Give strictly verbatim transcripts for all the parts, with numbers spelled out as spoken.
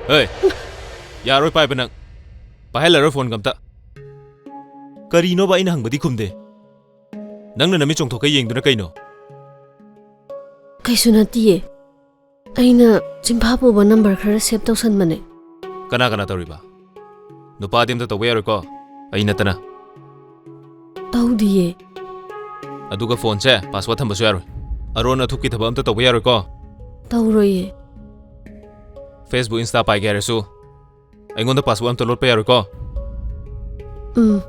ꯑꯦ, ꯌꯥꯔꯣꯏ ꯄꯥꯏꯕ ꯅꯪ꯫ ꯄꯥꯏꯍꯜꯂꯔꯣꯏ ꯐꯣꯟꯒ ꯑꯝꯇ꯫ ꯀꯔꯤꯅꯣꯕ ꯑꯩꯅ ꯍꯪꯕꯗꯤ ꯈꯨꯝꯗꯦ? ꯅꯪꯅ ꯅꯃꯤꯠ ꯆꯣꯡꯊꯣꯛꯀ ꯌꯦꯡꯗꯨꯅ ꯀꯩꯅꯣ? ꯀꯩꯁꯨ ꯅꯠꯇꯤꯌꯦ꯫ ꯑꯩꯅ ꯆꯤꯟꯐꯥ ꯄꯨꯕ ꯅꯝꯕꯔ ꯈꯔ ꯁꯦꯚ ꯇꯧꯁꯟꯕꯅꯦ꯫ ꯀꯅꯥ ꯀꯅꯥ ꯇꯧꯔꯤꯕ? ꯅꯨꯄꯥꯗꯤ ꯑꯝꯇ ꯇꯧꯕ ꯌꯥꯔꯣꯏꯀꯣ, ꯑꯩ ꯅꯠꯇꯅ꯫ ꯇꯧꯗꯤꯌꯦ꯫ ꯑꯗꯨꯒ ꯐꯣꯟꯁꯦ ꯄꯥꯁꯋꯥꯔꯗ ꯊꯝꯕꯁꯨ ꯌꯥꯔꯣꯏ꯫ ꯑꯔꯣꯟ ꯑꯊꯨꯞꯀꯤ ꯊꯕꯛ ꯑꯝꯇ ꯇꯧꯕ ꯌꯥꯔꯣꯏꯀꯣ꯫ ꯇꯧꯔꯣꯏꯌꯦ꯫ Facebook, Insta ꯄꯥꯏꯒꯦ ꯍꯥꯏꯔꯁꯨ ꯑꯩꯉꯣꯟꯗ ꯄꯥꯁꯋꯥꯔꯗ ꯑꯝꯇ ꯂꯣꯠꯄ ꯌꯥꯔꯣꯏꯀꯣ꯫ ꯎꯝ,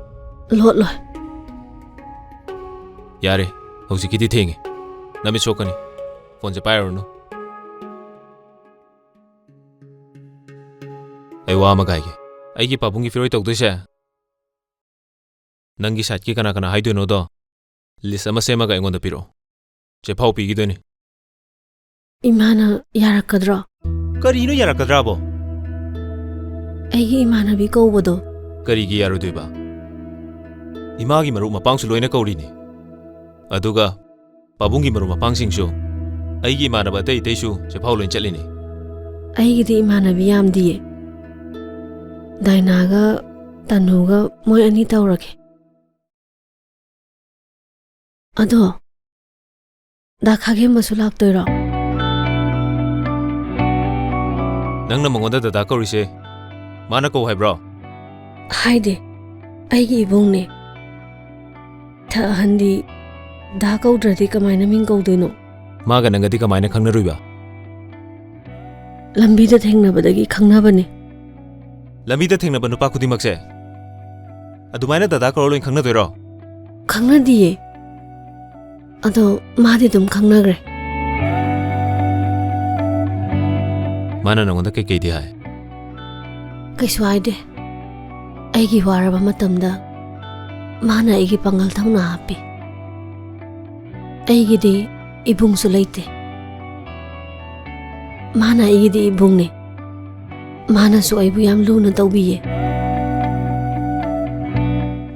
ꯂꯣꯠꯂꯣꯏ꯫ ꯌꯥꯔꯦ, ꯍꯧꯖꯤꯛꯀꯤꯗꯤ ꯊꯦꯡꯉꯦ꯫ ꯅꯃꯤꯠ ꯁꯣꯛꯀꯅꯤ꯫ ꯐꯣꯟꯁꯦ ꯄꯥꯏꯔꯨꯔꯅꯨ꯫ ꯑꯩ ꯋꯥ ꯑꯃꯒ ꯍꯥꯏꯒꯦ꯫ ꯑꯩꯒꯤ ꯄꯥꯕꯨꯡꯒꯤ ꯐꯤꯔꯣꯏ ꯇꯧꯗꯣꯏꯁꯦ ꯅꯪꯒꯤ ꯁꯥꯏꯠꯀꯤ ꯀꯅꯥ ꯀꯅꯥ ꯍꯥꯏꯗꯣꯏꯅꯣꯗꯣ ꯂꯤꯁ ꯑꯃ ꯁꯦꯝꯃꯒ ꯑꯩꯉꯣꯟꯗ ꯄꯤꯔꯛꯑꯣ꯫ ꯆꯦꯐꯥꯎ ꯄꯤꯈꯤꯗꯣꯏꯅꯤ꯫ ꯏꯃꯥꯅ ꯌꯥꯔꯛꯀꯗ꯭ꯔꯣ? ꯀꯔꯤꯅꯣ ꯌꯥꯔꯛꯀꯗ꯭ꯔꯥꯕꯣ? ꯑꯩꯒꯤ ꯏꯃꯥꯟꯅꯕꯤ ꯀꯧꯕꯗꯣ꯫ ꯀꯔꯤꯒꯤ ꯌꯥꯔꯣꯏꯗꯣꯏꯕ? ꯏꯃꯥꯒꯤ ꯃꯔꯨꯞ ꯃꯄꯥꯡꯁꯨ ꯂꯣꯏꯅ ꯀꯧꯔꯤꯅꯤ꯫ ꯑꯗꯨꯒ ꯄꯥꯕꯨꯡꯒꯤ ꯃꯔꯨꯞ ꯃꯄꯥꯡꯁꯤꯡꯁꯨ, ꯑꯩꯒꯤ ꯏꯃꯥꯟꯅꯕ ꯑꯇꯩ ꯑꯇꯩꯁꯨ ꯆꯦꯐꯥꯎ ꯂꯣꯏꯅ ꯆꯠꯂꯤꯅꯤ꯫ ꯑꯩꯒꯤꯗꯤ ꯏꯃꯥꯟꯅꯕꯤ ꯌꯥꯝꯗꯤꯌꯦ꯫ ꯗꯥꯏꯅꯥꯒ ꯇꯅꯨꯒ ꯃꯣꯏ ꯑꯅꯤ ꯇꯧꯔꯒꯦ꯫ ꯑꯗꯣ, ꯗꯥ ꯈꯥꯒꯦꯝꯕꯁꯨ ꯂꯥꯛꯇꯣꯏꯔꯣ? ꯅꯪꯅ ꯃꯉꯣꯟꯗ ꯗꯗꯥ ꯀꯧꯔꯤꯁꯦ ꯃꯥꯅ ꯀꯧ ꯍꯥꯏꯕ꯭ꯔꯣ? ꯍꯥꯏꯗꯦ, ꯑꯩꯒꯤ ꯏꯕꯨꯡꯅꯦ꯫ ꯊ ꯑꯍꯟꯗꯤ ꯗꯥ ꯀꯧꯗ꯭ꯔꯗꯤ ꯀꯃꯥꯏꯅ ꯃꯤꯡ ꯀꯧꯗꯣꯏꯅꯣ? ꯃꯥꯒ ꯅꯪꯒꯗꯤ ꯀꯃꯥꯏꯅ ꯈꯪꯅꯔꯨꯏꯕ? ꯂꯝꯕꯤꯗ ꯊꯦꯡꯅꯕꯗꯒꯤ ꯈꯪꯅꯕꯅꯦ꯫ ꯂꯝꯕꯤꯗ ꯊꯦꯡꯅꯕ ꯅꯨꯄꯥ ꯈꯨꯗꯤꯡꯃꯛꯁꯦ ꯑꯗꯨꯃꯥꯏꯅ ꯗꯗꯥ ꯀꯧꯔ ꯂꯣꯏ ꯈꯪꯅꯗꯣꯏꯔꯣ? ꯈꯪꯅꯗꯤꯌꯦ꯫ ꯑꯗꯣ ꯃꯥꯗꯤ ꯑꯗꯨꯝ ꯈꯪꯅꯈ꯭ꯔꯦ꯫ ꯃꯥꯅ ꯅꯉꯣꯟꯗ ꯀꯩꯀꯩꯗꯤ ꯍꯥꯏ? ꯀꯩꯁꯨ ꯍꯥꯏꯗꯦ꯫ ꯑꯩꯒꯤ ꯋꯥꯔꯕ ꯃꯇꯝꯗ ꯃꯥꯅ ꯑꯩꯒꯤ ꯄꯥꯡꯒꯜ ꯊꯧꯅꯥ ꯍꯥꯞꯄꯤ꯫ ꯑꯩꯒꯤꯗꯤ ꯏꯕꯨꯡꯁꯨ ꯂꯩꯇꯦ꯫ ꯃꯥꯅ ꯑꯩꯒꯤꯗꯤ ꯏꯕꯨꯡꯅꯦ꯫ ꯃꯥꯅꯁꯨ ꯑꯩꯕꯨ ꯌꯥꯝ ꯂꯨꯅ ꯇꯧꯕꯤꯌꯦ꯫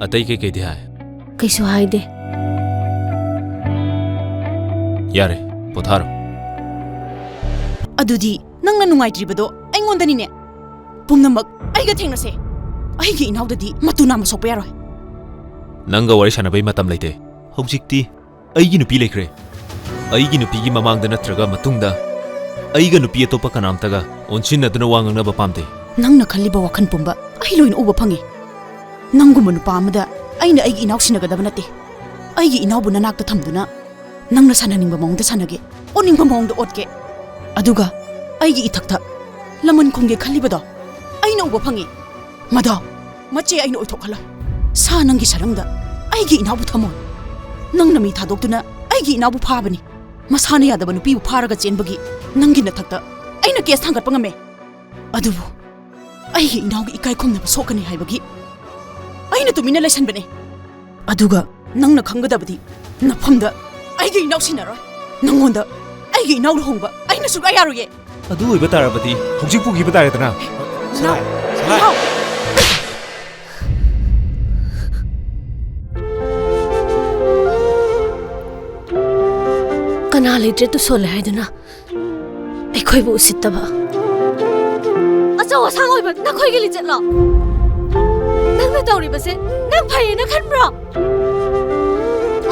ꯑꯇꯩ ꯀꯩꯀꯩꯗꯤ ꯍꯥꯏ? ꯀꯩꯁꯨ ꯍꯥꯏꯗꯦ꯫ ꯌꯥꯔꯦ, ꯄꯣꯊꯥꯔꯣ꯫ ꯑꯗꯨꯗꯤ ꯅꯪꯅ ꯅꯨꯡꯉꯥꯏꯇ꯭ꯔꯤꯕꯗꯣ ꯑꯩꯉꯣꯟꯗꯅꯤꯅꯦ꯫ ꯄꯨꯝꯅꯃꯛ ꯑꯩꯒ ꯊꯦꯡꯅꯁꯦ꯫ ꯑꯩꯒꯤ ꯏꯅꯥꯎꯗꯗꯤ ꯃꯇꯨ ꯅꯥꯝꯃ ꯁꯣꯛꯄ ꯌꯥꯔꯣꯏ꯫ ꯅꯪꯒ ꯋꯥꯔꯤ ꯁꯥꯟꯅꯕꯩ ꯃꯇꯝ ꯂꯩꯇꯦ꯫ ꯍꯧꯖꯤꯛꯇꯤ ꯑꯩꯒꯤ ꯅꯨꯄꯤ ꯂꯩꯈ꯭ꯔꯦ꯫ ꯑꯩꯒꯤ ꯅꯨꯄꯤꯒꯤ ꯃꯃꯥꯡꯗ ꯅꯠꯇ꯭ꯔꯒ ꯃꯇꯨꯡꯗ ꯑꯩꯒ ꯅꯨꯄꯤ ꯑꯇꯣꯞꯄ ꯀꯅꯥꯝꯇꯒ ꯑꯣꯟꯁꯤꯟꯅꯗꯨꯅ ꯋꯥ ꯉꯥꯡꯅꯕ ꯄꯥꯝꯗꯦ꯫ ꯅꯪꯅ ꯈꯜꯂꯤꯕ ꯋꯥꯈꯜ ꯄꯨꯝꯕ ꯑꯩ ꯂꯣꯏꯅ ꯎꯕ ꯐꯪꯉꯤ꯫ ꯅꯪꯒꯨꯝꯕ ꯅꯨꯄꯥ ꯑꯃꯗ ꯑꯩꯅ ꯑꯩꯒꯤ ꯏꯅꯥꯎ ꯁꯤꯟꯅꯒꯗꯕ ꯅꯠꯇꯦ꯫ ꯑꯩꯒꯤ ꯏꯅꯥꯎꯕꯨ ꯅꯅꯥꯛꯇ ꯊꯝꯗꯨꯅ ꯅꯪꯅ ꯁꯥꯟꯅꯅꯤꯡꯕ ꯃꯑꯣꯡꯗ ꯁꯥꯟꯅꯒꯦ, ꯑꯣꯠꯅꯤꯡꯕ ꯃꯑꯣꯡꯗ ꯑꯣꯠꯀꯦ꯫ ꯑꯗꯨꯒ ꯑꯩꯒꯤ ꯏꯊꯛꯇ ꯂꯃꯟ ꯈꯨꯝꯒꯦ ꯈꯜꯂꯤꯕꯗꯣ ꯑꯩꯅ ꯎꯕ ꯐꯪꯉꯤ꯫ ꯃꯗꯣ ꯃꯆꯦ ꯑꯩꯅ ꯑꯣꯏꯊꯣꯛꯍꯜꯂꯣꯏ꯫ ꯁꯥ ꯅꯪꯒꯤ ꯁꯔꯪꯗ ꯑꯩꯒꯤ ꯏꯅꯥꯎꯕꯨ ꯊꯝꯃꯣꯏ꯫ ꯅꯪꯅ ꯃꯤ ꯊꯥꯗꯣꯛꯇꯨꯅ ꯑꯩꯒꯤ ꯏꯅꯥꯎꯕꯨ ꯐꯥꯕꯅꯤ꯫ ꯃꯁꯥꯅ ꯌꯥꯗꯕ ꯅꯨꯄꯤꯕꯨ ꯐꯥꯔꯒ ꯆꯦꯟꯕꯒꯤ ꯅꯪꯒꯤ ꯅꯊꯛꯇ ꯑꯩꯅ ꯀꯦꯁ ꯊꯥꯡꯒꯠꯄ ꯉꯝꯃꯦ꯫ ꯑꯗꯨꯕꯨ ꯑꯩꯒꯤ ꯏꯅꯥꯎꯒꯤ ꯏꯀꯥꯏ ꯈꯨꯝꯅꯕ ꯁꯣꯛꯀꯅꯤ ꯍꯥꯏꯕꯒꯤ ꯑꯩꯅ ꯇꯨꯃꯤꯟꯅ ꯂꯩꯁꯟꯕꯅꯦ꯫ ꯑꯗꯨꯒ ꯅꯪꯅ ꯈꯪꯒꯗꯕꯗꯤ ꯅꯐꯝꯗ ꯑꯩꯒꯤ ꯏꯅꯥꯎ ꯁꯤꯟꯅꯔꯣꯏ꯫ ꯅꯪꯉꯣꯟꯗ ꯑꯩꯒꯤ ꯏꯅꯥꯎ ꯂꯨꯍꯣꯡꯕ ꯑꯩꯅ ꯁꯨꯛꯌꯥ ꯌꯥꯔꯣꯏꯌꯦ꯫ ꯑꯗꯨ ꯑꯣꯏꯕ ꯇꯥꯔꯕꯗꯤ ꯍꯧꯖꯤꯛ ꯄꯨꯈꯤꯕ ꯇꯥꯔꯦꯗꯅ꯫ ꯏꯅꯥꯎ! ꯏꯅꯥꯎ! ꯀꯅꯥ ꯂꯩꯇ꯭ꯔꯦ ꯇꯨꯁꯣꯜꯂꯦ ꯍꯥꯏꯗꯨꯅ ꯑꯩꯈꯣꯏꯕꯨ ꯎꯁꯤꯠꯇꯕ? ꯑꯆꯧ ꯑꯁꯥꯡ ꯑꯣꯏꯕ ꯅꯈꯣꯏꯒꯤ ꯂꯤꯆꯠꯂꯣ? ꯅꯪꯅ ꯇꯧꯔꯤꯕꯁꯦ ꯅꯪ ꯐꯩꯌꯦꯅ ꯈꯟꯕ꯭ꯔꯣ?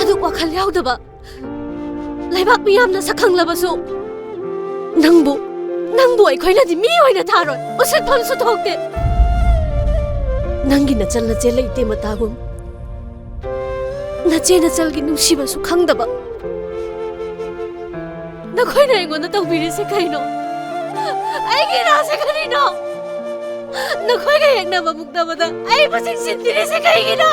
ꯑꯗꯨ ꯋꯥꯈꯜ ꯌꯥꯎꯗꯕ ꯂꯩꯕꯥꯛ ꯃꯤꯌꯥꯝꯅ ꯁꯛꯈꯪꯂꯕꯁꯨ ꯅꯪꯕꯨ, ꯅꯪꯕꯨ ꯑꯩꯈꯣꯏꯅꯗꯤ ꯃꯤ ꯑꯣꯏꯅ ꯊꯥꯔꯣꯏ, ꯎꯁꯤꯠꯐꯝꯁꯨ ꯊꯣꯛꯇꯦ꯫ ꯅꯪꯒꯤ ꯅꯆꯜ ꯅꯆꯦ ꯂꯩꯇꯦ ꯃꯇꯥꯒꯨꯝ ꯅꯆꯦ ꯅꯆꯜꯒꯤ ꯅꯨꯡꯁꯤꯕꯁꯨ ꯈꯪꯗꯕ꯫ ꯅꯈꯣꯏꯅ ꯑꯩꯉꯣꯟꯗ ꯇꯧꯕꯤꯔꯤꯁꯦ ꯀꯩꯅꯣ? ꯑꯩꯒꯤ ꯏꯔꯥꯁꯦ ꯀꯔꯤꯅꯣ? ꯅꯈꯣꯏꯒ ꯌꯦꯛꯅꯕ ꯃꯨꯛꯅꯕꯗ ꯑꯩꯕꯨ ꯆꯤꯡꯁꯤꯟꯕꯤꯔꯤꯁꯦ ꯀꯩꯒꯤꯅꯣ?